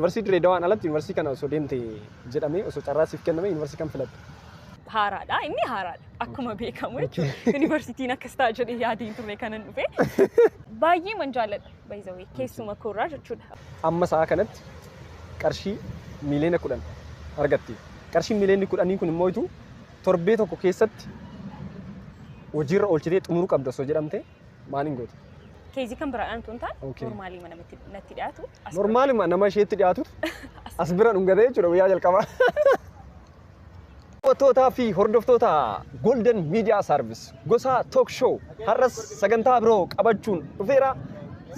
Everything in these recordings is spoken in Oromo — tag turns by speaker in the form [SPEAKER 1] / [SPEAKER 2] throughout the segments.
[SPEAKER 1] Yuunivarsiitii Dirreedawaan alatti yuunivarsiitii kana osoo deemte jedhamee osoo carraa siif kenname yuunivarsiitii kam filatta?
[SPEAKER 2] Haaraadha. Inni haaraadha. Akkuma beekamu jechuudha. Yuunivarsiitiin akkas ta'a jedhee yaadeen turre kanan dhufe. Baay'ee man jaalladha. By the way, keessuma koorraa jechuudha.
[SPEAKER 1] Amma sa'a kanatti qarshii 10 miiliyoona argatte. Qarshii 10 miiliyoonni kun immoo itu torbee tokko keessatti hojiirra oolchitee xumuruu qabda osoo jedhamte maaliin goota?
[SPEAKER 2] Case kan biraadhaan otoo hin taane
[SPEAKER 1] Okay.
[SPEAKER 2] Normal namatti natti dhiyaatu.
[SPEAKER 1] Normaluma nama isheetti dhiyaatutu as bira dhungatee jechuudha guyyaa jalqabaa. Daawwattootaa fi hordoftoota Golden Media Service, gosa talk show har'as sagantaa biroo qabachuun dhufeera.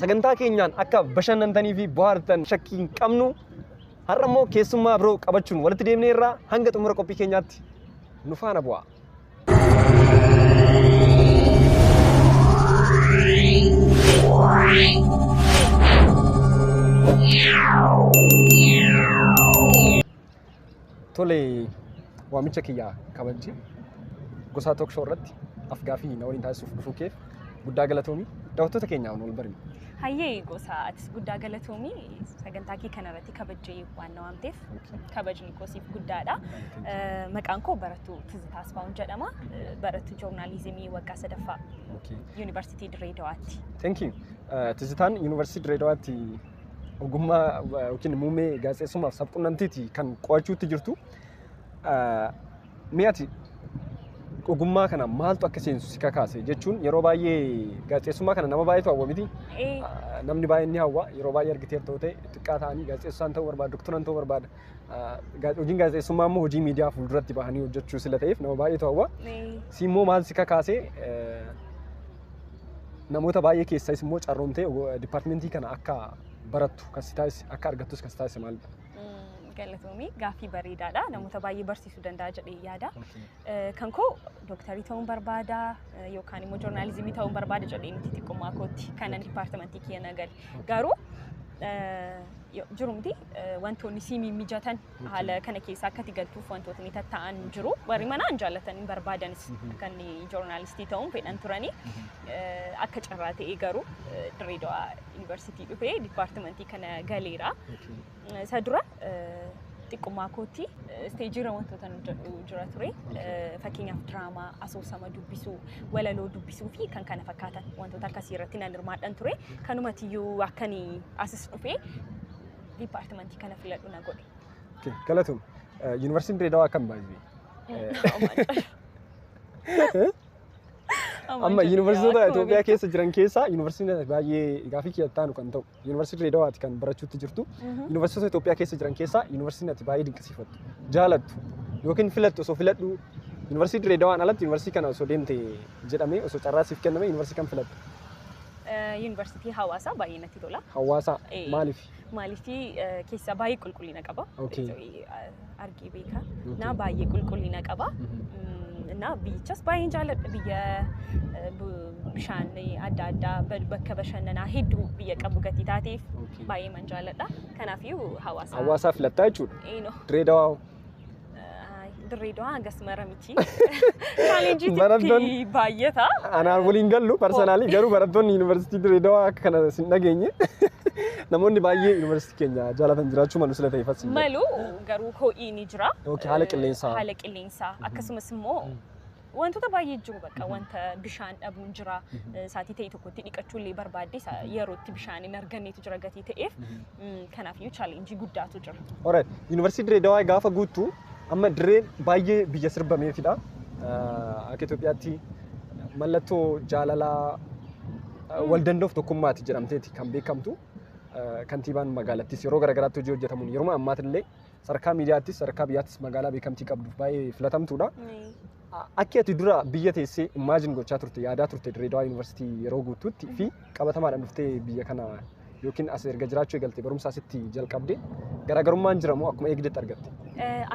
[SPEAKER 1] Sagantaa keenyaan akka bashannantanii fi bohaartan shakkii hin qabnu. Har'a immoo keessummaa biroo qabachuun walitti deemneerra. Hanga xumura qophii keenyaatti nu faana bu'a. Tole, waamicha kiyyaa kabajji gosa talk show irratti afgaaffii na waliin taasisuuf dhufuu keef guddaa galatoomi. Daawwattoota keenyaa wal barmi.
[SPEAKER 2] Hayyee gosa, atis guddaa galatoomii. Sagantaa kee kanarratti kabajjee waan na waamteef kabajni koo siif guddaadha. Maqaan koo Barattuu Tizitaa Asfaawun jedhama. Barattuu joornaalizimii waggaa sadaffaa Yuunivarsiitii Dirree Dawaatti.
[SPEAKER 1] Thank you. Tizitaan Yuunivarsiitii Dirree Dawaatti ogummaa yookiin muummee gaazexeessummaaf sabquunnamtiiti kan qo'achuutti jirtu. Mee ati ogummaa kana maaltu akka seensu si kakaase? Jechuun yeroo baay'ee gaazexeessummaa kana nama baay'eetu hawwa miti. Namni baay'een ni hawwa. Yeroo baay'ee argiteerta yoo ta'e, xiqqaa ta'anii gaazexeessaan ta'uu barbaada, doktoraan ta'uu barbaada. Hojiin gaazexeessummaa immoo hojii miidiyaa fuulduratti bahanii hojjechuu sila ta'eef nama baay'eetu hawwa. Si immoo maal si kakaase? Namoota baay'ee keessas immoo carroomtee dipaartimentii kana akka barattu kan si taasise, akka argattus kan si taasise maalidha?
[SPEAKER 2] Galatoomii, gaaffii bareedaadha. Namoota baay'ee barsiisuu danda'a jedhee yaada. Kan koo dooktarii ta'uun barbaada yookaan immoo joornaalizimii ta'uun barbaada jedhee miti xiqqummaa kootti kanan dipaartimentii kiyya na gale. Garuu jiru miti, wantoonni sii mijatan haala kana keessa akka ati galtuuf wantootni tatta'an jiru. Warri manaan jaallatan hin barbaadanis kan joornaalistii ta'uun fedhan turanii. Akka carraa ta'ee garuu Dirree Dawaa Yuunivarsiitii dhufee dipaartimentii kana galeera. Isa dura xiqqummaa kootti isteejiirra wantoota hojjedhu jira ture. Fakkeenyaaf diraamaa, asoosama dubbisuu, walaloo dubbisuu fi kan kana fakkaatan wantoota akkasii irratti nan hirmaadhan ture. Kanumatiyyuu akkanii asis dhufee dipaartimentii kana filadhu na godhe.
[SPEAKER 1] Galatoom. Yuunivarsiitiin Dirree Dawaa akkam baay'ee? Amma yuunivarsiitota Itoophiyaa keessa jiran keessaa yuunivarsiitiin baay'ee gaaffii kiyya taanu kan ta'u, yuunivarsiitii Dirree Dawaati kan barachuutti jirtu. Yuunivarsiitota Itoophiyaa keessa jiran keessaa yuunivarsiitiin ati baay'ee dinqisiifattu, jaalattu yookiin filattu, osoo filadhu yuunivarsiitii Dirree Dawaan alatti yuunivarsiitii kana osoo deemte jedhamee osoo carraa siif kenname yuunivarsiitii kam filattu?
[SPEAKER 2] Yuunivarsiitii Hawaasaa baay'ee natti tola.
[SPEAKER 1] Hawaasaa maaliif?
[SPEAKER 2] Maaliif, keessaa baay'ee qulqullina qaba. Argee beeka. Na baay'ee qulqullina qaba. Na biyyichas baay'een jaalladha. Biyya bishaan adda addaa, bakka bashannanaa hedduu biyya qabu gatii taateef baay'ee man jaalladha. Kanaafiyyuu Hawaasaa.
[SPEAKER 1] Hawaasaa filattaa jechuudha.
[SPEAKER 2] Eenoo.
[SPEAKER 1] Dirree Dawaa?
[SPEAKER 2] Dirree Dawaa hangas mara miti. Challenge baay'ata.
[SPEAKER 1] Anaan waliin gallu personally, garuu barattoonni yuunivarsiitii Dirree Dawaa akka kana sin dhageenye, namoonni baay'ee yuunivarsiitii keenya jaalatan jiraachuu malu sila ta'e fassi.
[SPEAKER 2] Malu, garuu ho'i ni jira.
[SPEAKER 1] Okay, haala qilleensaa.
[SPEAKER 2] Haala qilleensaa akkasumas immoo wantoota baay'ee jiru, bakka wanta bishaan dhabuun jira. Saatii ta'e tokkotti dhiqachuu illee barbaadde yerootti bishaan hin arganneetu jira gatii ta'eef, kanaafiyyuu challenge guddaatu jira.
[SPEAKER 1] Alright, yuunivarsiitii Dirree Dawaa gaafa guuttu, amma dirreen baay'ee biyya sirbameefidha. Akka Itoophiyaatti mallattoo jaalalaa, wal danda'uuf tokkummaati jedhamteeti kan beekamtu. Kantiibaan magaalattis yeroo garaagaraatti hojii hojjetamuun yeroo ammaatillee sadarkaa miidiyaattis sadarkaa biyyaattis magaalaa beekamtii qabduuf baay'ee filatamtuudha. Akki ati dura biyya teessee imagine gochaa turte, yaadaa turte Dirree Dawaa Yuunivarsiitii yeroo guutuutti fi qabatamaadhaan dhuftee biyya kana yookiin as erga jiraachuu eegalte, barumsa asitti jalqabde, garaagarummaan jira moo akkuma eegdetti argatte?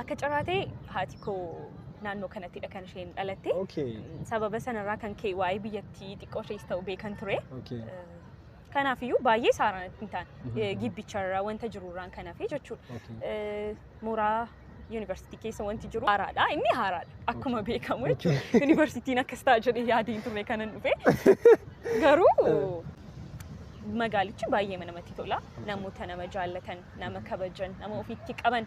[SPEAKER 2] Akka carraa ta'e haati koo naannoo kanattidha kan isheen dhalatte. Sababa sanarraa kan ka'e waa'ee biyyattii xiqqoo ishees ta'u beekan ture. Kanaafiyyuu baay'ee saaraan hin taane gibbicharraa wanta jirurraan kan hafe jechuudha. Mooraa yuunivarsiitii keessa wanti jiru haaraadha. Inni haaraadha. Akkuma beekamu jechuudha. Yuunivarsiitiin akkas ta'a jedhee yaadeen turre kanan dhufe. Garuu Magaalichi baay'ee namatti tola. Namoota nama jaallatan, nama kabajan, nama ofitti qaban.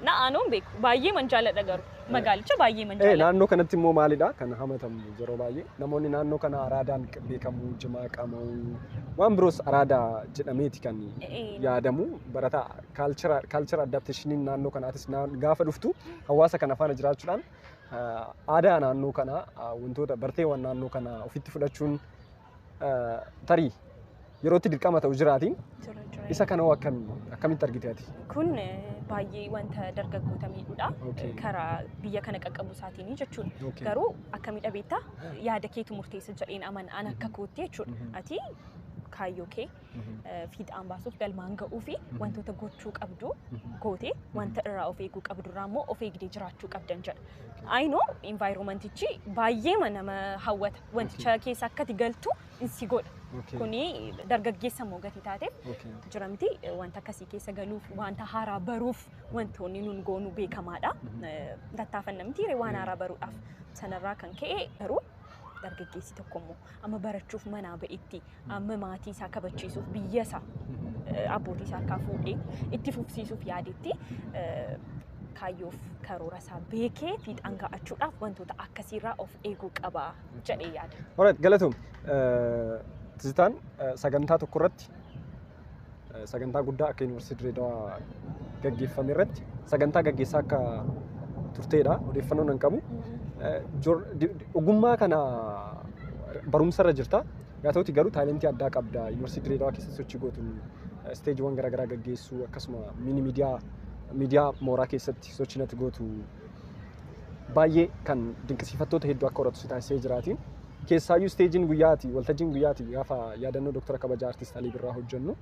[SPEAKER 2] Na aanoon beeku. Baay'ee man jaalladha garuu. Magaalicha baay'ee man jaalladha.
[SPEAKER 1] Naannoo kanatti immoo maalidha kan hamatamu yeroo baay'ee namoonni naannoo kana araadaan beekamu, jimaa qama'u, waan biroos araadaa jedhameeti kan yaadamu. Barataa culture adaptationiin naannoo kanaatis gaafa dhuftu hawaasa kana faana jiraachuudhaan aadaa naannoo kanaa, wantoota barteewwan naannoo kanaa ofitti fudhachuun tarii yerootti dirqama ta'u jiraatiin isa kana hoo akkamitti argite ati?
[SPEAKER 2] Kun baay'ee wanta dargaggoota miidhudha. Karaa biyya kana qaqqabu isaatiin jechuudha. Garuu akkamidha beektaa, yaada keetu murteessa jedheen amana an akka kootti jechuudha. Ati kaayyoo kee fiixaan baasuuf, galmaan ga'uu fi wantoota gochuu qabdu gootee, wanta irraa of eeguu qabdu irraa immoo of eegdee jiraachuu qabdan jedha. I know, environmentichi baay'ee nama hawwata. Wanticha keessa akkati galtu si godha. Kuni dargaggeessa immoo gatii taateef jira miti, wanta akkasii keessa galuuf, wanta haaraa baruuf wantoonni nun goonu beekamaadha. Tattaafanna miti waan haaraa baruudhaaf. Sanarraa kan ka'e garuu dargaggeessi tokko immoo amma barachuuf manaa ba'etti, amma maatii isaa kabachiisuuf, biyya isaa abbootii isaa harkaa fuudhee itti fufsiisuuf yaadetti, kaayyoof karoora isaa beekee fiixaan ga'achuudhaaf wantoota akkasiirraa of eeguu qaba jedhee yaada.
[SPEAKER 1] Alright, galatoom. Tizitaan sagantaa tokko irratti, sagantaa guddaa akka Yuunivarsiitii Dirreedawaa gaggeeffame irratti sagantaa gaggeessaa akka turteedha. Odeeffannoo nan qabu. Ogummaa kana barumsa irra jirta. Haa ta'uti garuu talentii addaa qabda. Yuunivarsiitii Dirreedawaa keessatti sochii gootuun stageiiwwan garaagaraa gaggeessuu, akkasuma mini miidiyaa, miidiyaa mooraa keessatti sochii natti gootu baay'ee kan dinqisiifattoota hedduu akka horatu si taasisee jiraatiin. Keessaayyuu stageiin guyyaati, waltajjiin guyyaati gaafa yaadannoo Dooktara Kabajaa Artist Alii Birraa hojjennu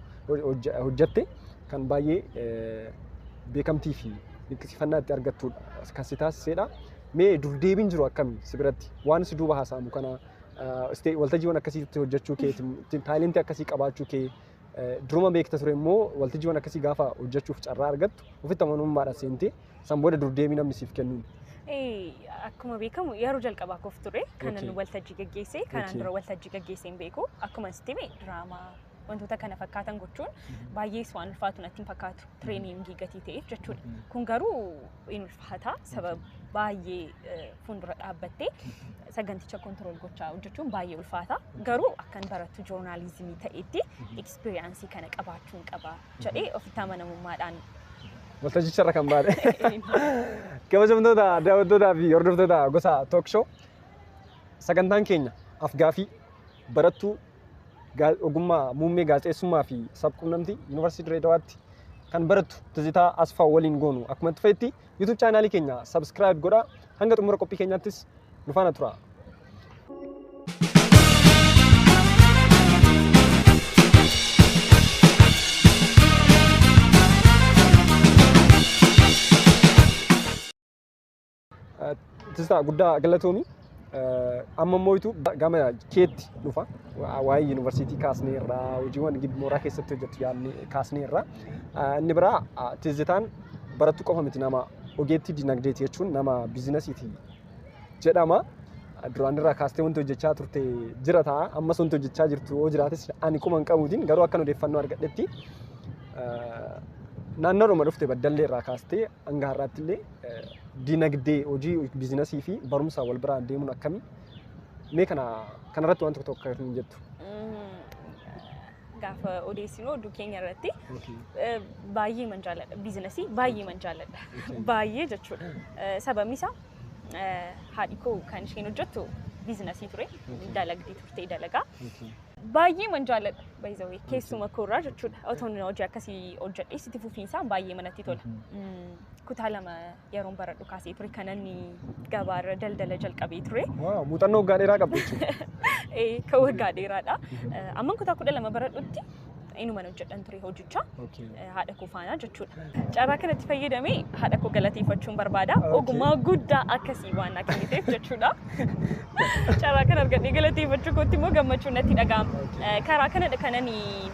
[SPEAKER 1] hojjette kan baay'ee beekamtii fi dinqisiifannaa itti argattudha kan si taasisedha. Mee durdeebiin jiru akkami si biratti? Waan si duuba haasa'amu kana, waltajjiiwwan akkasiitti hojjechuu kee, talentii akkasii qabaachuu kee duruma beekta ture immoo, waltajjiiwwan akkasii gaafa hojjechuuf carraa argattu ofitti amanamummaadhaan seentee san booda durdeebii namni siif kennuun?
[SPEAKER 2] Akkuma beekamu yeroo jalqabaa koof ture kanan waltajjii gaggeesse. Kanaan dura waltajjii gaggeessee hin beeku. Akkuma sitti hime, diraamaa wantoota kana fakkaatan gochuun baay'ee waan ulfaatu natti hin fakkaatu, trainingii gatii ta'eef jechuudha. Kun garuu hin ulfaata, sababa baay'ee fuuldura dhaabbattee saganticha control gochaa hojjechuun baay'ee ulfaata. Garuu akkan barattu journalismii ta'etti experienceii kana qabaachuun qaba jedhee ofitti amanamummaadhaan
[SPEAKER 1] waltajjicha irra kan baate. Kabajamtoota daawwattootaa fi hordoftoota Gosa Talk Show, sagantaan keenya afgaafii barattuu ogummaa muummee gaazexeessummaa fi sabquunnamtii Yuunivarsiitii Dirreedawaatti kan barattu Tizitaa Asfaa waliin goonu akkuma itti fufetti. YouTube channelii keenya subscribe godhaa, hanga xumura qophii keenyaattis nu faana tura. Tizitaa, guddaa galatoomi. Amma immoo itu gama keetti dhufa. Waa'ee yuunivarsiitii kaasnee irraa, hojiiwwan mooraa keessatti hojjettu yaadne kaasnee irraa. Inni biraa, Tizitaan barattuu qofa miti, nama ogeettii dinagdeeti jechuun nama businessiiti jedhama. Duraan irraa kaastee wanti hojjechaa turte jira ta'a. Ammas wanti hojjechaa jirtu yoo jiraates ani kuma hin qabuutiin, garuu akkan odeeffannoo argadhetti naannoodhuma dhufte Baddallee irraa kaastee hanga har'aatti illee dinagdee, hojii businessii fi barumsa wal biraa deemuun akkamii? Mee kana kanarratti waan tokko tokko kan jettu.
[SPEAKER 2] Gaafa odeessinu oduu keenya irratti baay'ee man jaalladha. Businessii baay'ee man jaalladha. Baay'ee jechuudha. Sababni isaa haadhi koo kan isheen hojjettu businessii ture. Dalagdii turte, dalagaa. Baay'ee man jaalladha. Baay'ee keessuma koorraa jechuudha. Otoo hojii akkasii hojjedhee sitti fufiinsaan baay'ee manatti tola. Kutaa 2 yeroon baradhu kaasee ture kanan gabaarra daldala jalqabee ture.
[SPEAKER 1] Muuxannoo waggaa dheeraa qabdu jechuudha.
[SPEAKER 2] Kan waggaa dheeraadha. Amman kutaa 12 baradhutti inuman hojjedhan ture hojicha haadha koo faana jechuudha. Carraa kanatti fayyadamee haadha koo galateeffachuun barbaada. Ogummaa guddaa akkasii waan naa kenniteef jechuudha. Carraa kana argadhee galateeffachuu kootti immoo gammachuun natti dhaga'ama. Karaa kanadha kanan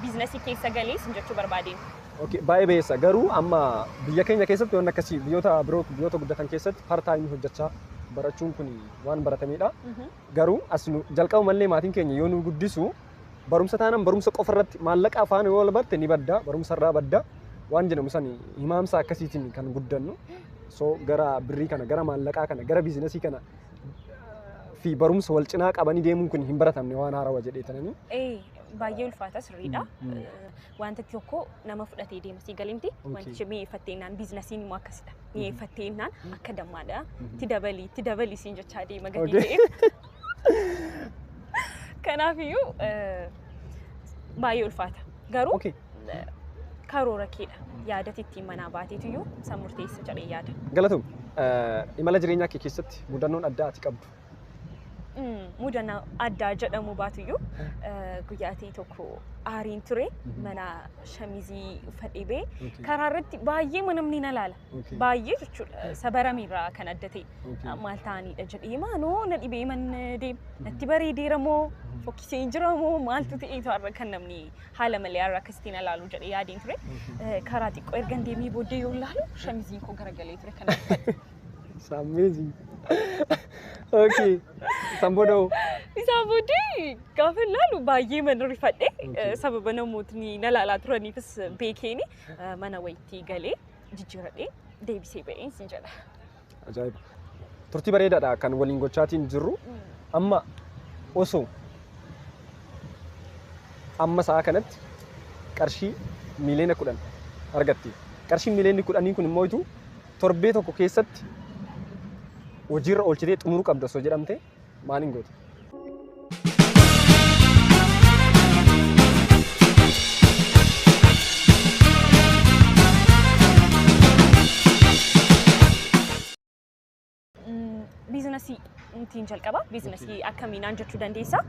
[SPEAKER 2] businessii keessa galee sin jechuu barbaadeen.
[SPEAKER 1] Okay, baay'ee beessa. Garuu amma biyya keenya keessatti waan akkasii, biyyoota biroo, biyyoota guddatan keessatti part timeii hojjechaa barachuun kun waan baratamedha. Garuu as nu jalqaba mallee maatiin keenya yoo nu guddisu Barumsa taanaan barumsa qofa irratti, maallaqa afaan yoo wal barte ni badda, barumsa irraa badda waan jedhamu sani himaamsa akkasiitiin kan guddannu. So gara birrii kana, gara maallaqaa kana, gara biizinasii kana fi barumsa wal cinaa qabanii deemuun kun hin baratamne, waan haarawaa jedhee tananii.
[SPEAKER 2] Baay'ee ulfaata, sirriidha. Wanta tokko nama fudhatee deema, sii galimti. Wanticha mi'eeffattee naan, biizinasiin immoo akkasidha. Mi'eeffattee naan akka dammaadha. Itti dabalii, itti dabalii siin jechaa deema gatii ta'eef. Kanaafiyyuu baay'ee ulfaata. Garuu karoora keedha. Yaadati ittiin manaa baateetuyyuu san murteessa jedhee yaada.
[SPEAKER 1] Galatoom, imala jireenyaa kee keessatti mudannoon addaa ati qabdu?
[SPEAKER 2] Mudannoo addaa jedhamu baatuyyuu, guyyaa ta'e tokko aariin ture, mana shamizii uffadhee ba'e, karaa irratti baay'ee namni na laala. Baay'ee jechuudha, sabaramirraa kan adda ta'e. Maal ta'anidha jedhee, maanoo na dhibee man deema. Natti bareedeera moo, fokkisee jira moo, maaltu ta'eetu har'a kan namni haala malee har'a akkasitti na laalu jedhee yaadeen ture. Karaa xiqqoo ergan deemee booddee yoo ilaalu shamiziin koo garagalee ture kan uffadhe.
[SPEAKER 1] It's amazing. Okay. San booda hoo?
[SPEAKER 2] Isaa booddee gaafa ilaalu baay'ee mana rifadhe, sababa namootni na laalaa turaniifis beekeeni mana wayitti galee jijjiiradhee deebisee ba'een siin jedha.
[SPEAKER 1] Ajaa'iba. Turtii bareedaadha kan waliin gochaatiin jirru. Amma osoo amma sa'a kanatti qarshii 10 miiliyoona argatte. Qarshii 10 miiliyoonni kun immoo itu torbee tokko keessatti hojiirra oolchitee xumuruu qabda osoo jedhamte, maaliin goota?
[SPEAKER 2] Biizinasii ittiin jalqaba. Biizinasii akkamiinaan jechuu dandeessa.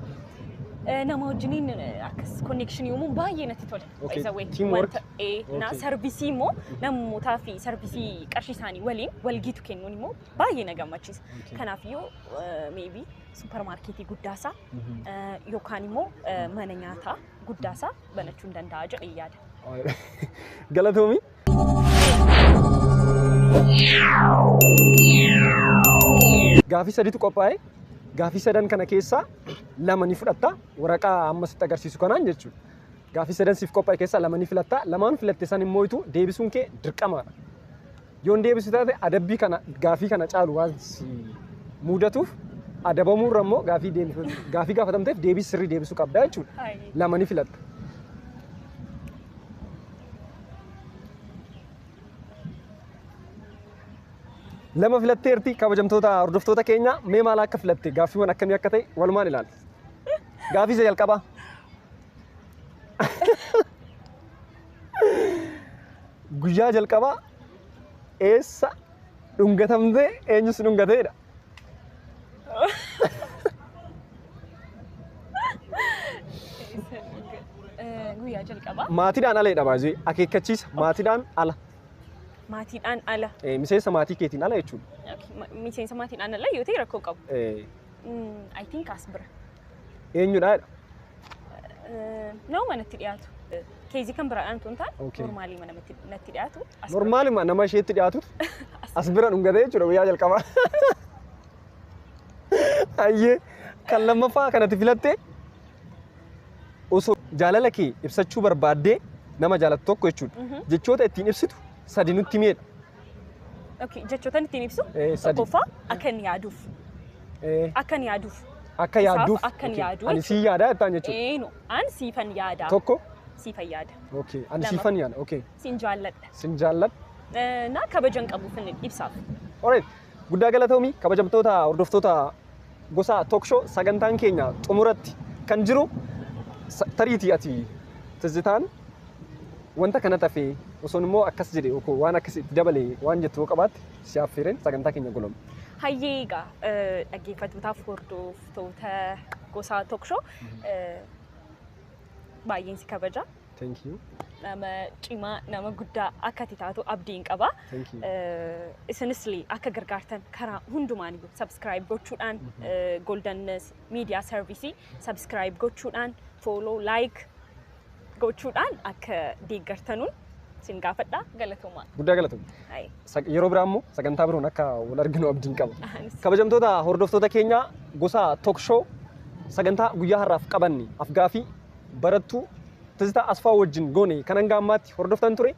[SPEAKER 2] Nama wajjiniin akkas connection uumuun baay'ee natti tola. By the way.
[SPEAKER 1] Teamwork.
[SPEAKER 2] Wanta na service immoo namootaa fi service qarshii isaanii waliin walgiitu kennuun immoo baay'ee na gammachiisa. Kanaafiyyuu maybe suuparmaarkeetii guddaasaa yookaan immoo mana nyaataa guddaasaa banachuu hin danda'a jedhee yaada.
[SPEAKER 1] Galatoomi. Gaafii sadiitu qophaa'e. Gaafii sadan kana keessaa lama ni fudhatta. Waraqaa amma sitti agarsiisu kanaan jechuudha. Gaafii sadan siif qophaa'e keessaa lama ni filatta. Lamaan filatte san immoo itu deebisuun kee dirqamaadha. Yoon deebisu taate adabbii kana, gaafii kana caalu waan si mudatuuf, adabamuurra immoo gaafii gaafatamteef deebii sirrii deebisuu qabda jechuudha. Lama ni filatta. Lama filatteerti. Kabajamtoota hordoftoota keenya, mee maal akka filatte, gaaffiiwwan akkamii akka ta'e walumaan ilaalla. Gaafii isa jalqabaa. Guyyaa jalqabaa eessa dhungatamtee, eenyus dhungateedha?
[SPEAKER 2] Guyyaa jalqabaa.
[SPEAKER 1] Maatiidhaan aleedha baay'ee, akeekkachiisa, maatiidhaan ala.
[SPEAKER 2] Maatiidhaan ala.
[SPEAKER 1] Miseensa maatii keetiin ala jechuudha.
[SPEAKER 2] Miseensa maatiidhaan ala yoo ta'e rakkoo qabu. I think as bira.
[SPEAKER 1] Eenyudha jedha?
[SPEAKER 2] Nama manatti dhiyaatu. Case kan biraadhaan tun taane normally mana natti dhiyaatu. As bira.
[SPEAKER 1] Normaaluma nama isheetti dhiyaatutu as bira dhungatee jechuudha guyyaa jalqabaa. Hayyee, kan lammaffaa kanatti filatte, osoo jaalala kee ibsachuu barbaaddee nama jaalattu tokko jechuudha. Jechoota ittiin ibsitu sadi nutti himedha.
[SPEAKER 2] Okay, jechoota ittiin ibsu.
[SPEAKER 1] Sadi.
[SPEAKER 2] Tokkoffaa, akka inni yaaduuf. Akka inni yaaduuf.
[SPEAKER 1] Akka
[SPEAKER 2] Isaaf
[SPEAKER 1] yaadduuf.
[SPEAKER 2] akkan yaadu.
[SPEAKER 1] Ani sii yaadaa jettaan jechuudha.
[SPEAKER 2] Eenu an siifan yaada.
[SPEAKER 1] Tokko.
[SPEAKER 2] Siifan yaada.
[SPEAKER 1] Okay. Ani
[SPEAKER 2] Lama.
[SPEAKER 1] siifan yaada. Okay.
[SPEAKER 2] Siin jaalladha.
[SPEAKER 1] Sin jaalladha.
[SPEAKER 2] Na kabajan qabuuf inni ibsaaf.
[SPEAKER 1] Alright. Guddaa galatoomii. Kabajamtoota hordoftoota gosa talk show, sagantaan keenya xumuratti kan jiru, tariitii ati Tizzitaan wanta kana tafee osoon immoo akkas jedhe yookaan waan akkas itti dabale waan jettu yoo qabaatte, si affeereen sagantaa keenya golomna.
[SPEAKER 2] Hayyee, egaa dhaggeeffattootaaf hordoftoota gosa talk show, baay'een si kabaja.
[SPEAKER 1] Thank you.
[SPEAKER 2] Nama cimaa, nama guddaa akka ati taatu abdiin qaba.
[SPEAKER 1] Thank you.
[SPEAKER 2] Isinis akka gargaartan karaa hundumaan subscribe gochuudhaan, Golden Media Service subscribe gochuudhaan, follow, like gochuudhaan akka deeggartanuun sin gaafadha. Galatoomaa.
[SPEAKER 1] Guddaa galatoomii.
[SPEAKER 2] Hayi.
[SPEAKER 1] Yeroo biraa immoo sagantaa biroon akka wal arginu abdiin qaba.
[SPEAKER 2] Anis.
[SPEAKER 1] Kabajamtoota hordoftoota keenya gosa talk show, sagantaa guyyaa har'aaf qabanne afgaafii Barattuu Tizitaa Asfaa wajjin goone kan hanga ammaatti hordoftan ture.